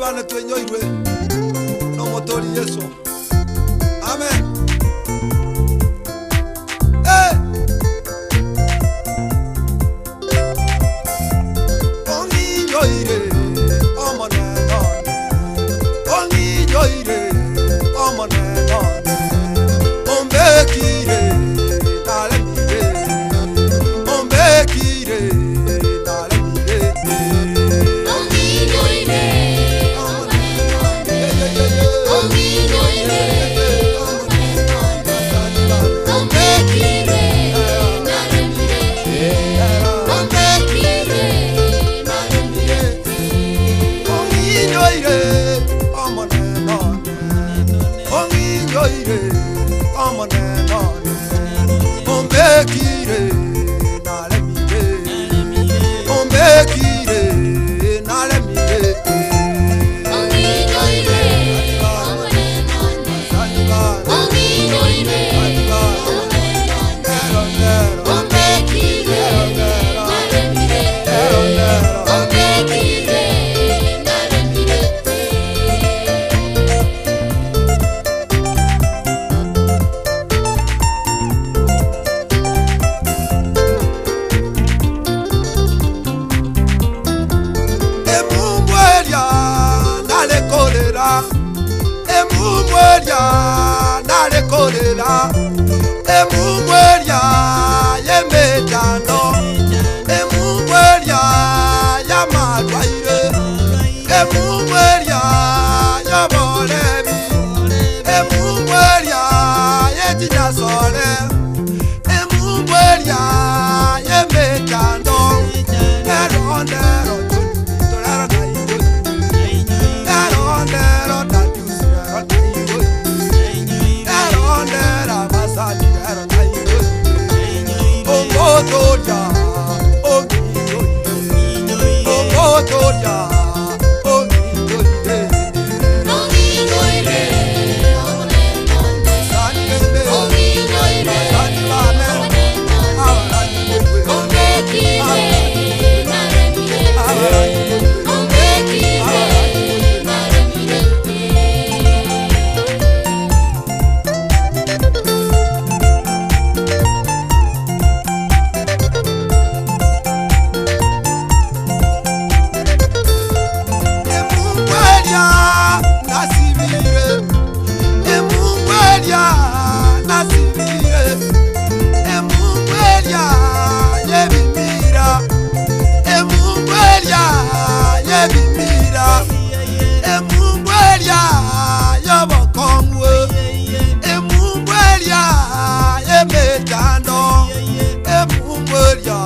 bane twenyoirwe n'omotoori Yeso. Amen. Eh! Ong'inyoire Omonene one, ong'inyoire Omonene one, ombekire naremire, ombekire naremire. Ong'inyoire Omonene one, ong'inyoire Omonene one, ombekire naremire, ombekire naremire. Ong'inyoire Omonene one, ong'inyoire Omonene one, ombekire naremire, ombekire naremire. Ong'inyoire Omonene one, ong'inyoire Omonene one, ombekire naremire, ombekire naremire. Emumbweria nalekolera, emumbweria nalekolera, emumbweria yemejano, emumbweria yamalwaire, emumbweria yobolebi, emumbweria yechinyasole, emumbweria yemejano, nero nero torero naiyo, nero nero dadiusi rero naiyo, nero nero abasani rero naiyo, omotoria ong'inyoire, omotoria ong'inyoire. Ong'inyoire Omonene one, ong'inyoire Omonene one, ombekire naremire, ombekire naremire. Emumbweria nasibire, emumbweria nasibire, emumbweria yebimira, emumbweria yebimira, emumbweria yobokongwe, emumbweria yemechando, emumbweria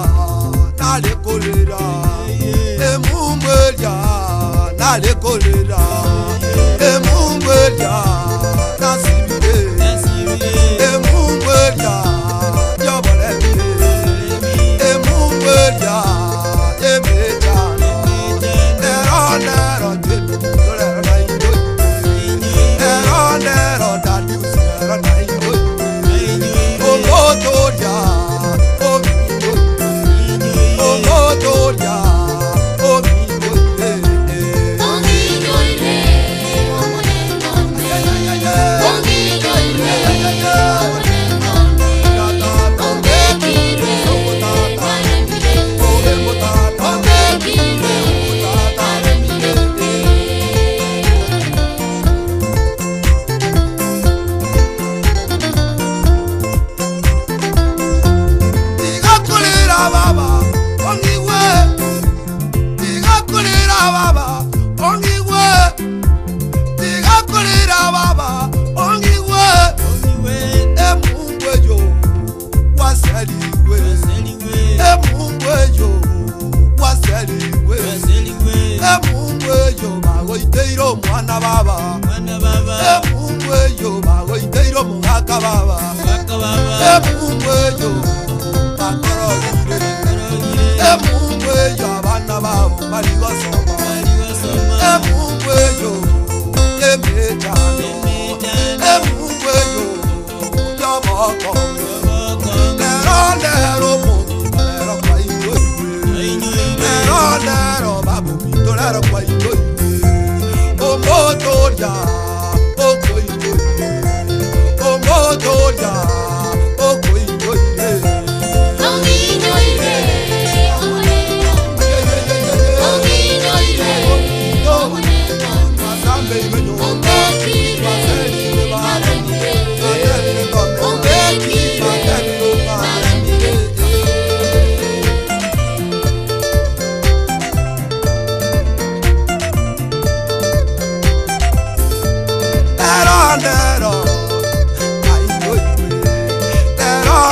nalekolera, emumbweria nalekolera, emumbweria nasibire, emumbweria yobolebire, emumbweria yemechando, nero nero tolero naiyo, nero nero dadiusi nero naiyo, omotoria ong'inyoire, omotoria ong'inyoire. Ong'inyoire Omonene one, ong'inyoire Omonene one, ombekire naremire, ombekire naremire. Tigakulira baba ong'igwe, tigakulira baba ong'igwe, tigakulira baba ong'igwe, emungweyo wasaliwe, emungweyo wasaliwe, emungweyo bagoiteire omwana baba, emungweyo bagoiteire omogaka baba, emungweyo bakorogire, emungweyo abana babo bari gosoma, emungweyo emechano, emungweyo yoboko, lero lero mong'ina lero kwainyoiwe, lero lero babomito lero kwainyoiwe.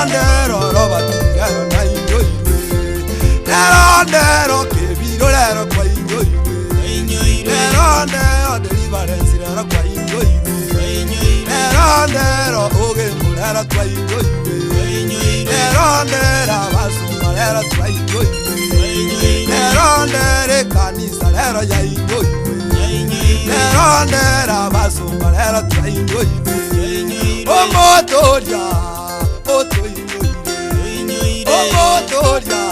ndero Robert rero nainyoirwe. Rero ndero Kebiro rero kwainyoirwe. Rero ndero Deliverance rero kwainyoirwe. Rero ndero Ogembo rero twainyoirwe. Rero ndero Abasumba rero twainyoirwe. Rero ndero ekanisa rero yainyoirwe. Rero ndero Abasumba rero twainyoirwe. Omotoria otoinyoirwe. Omotoria.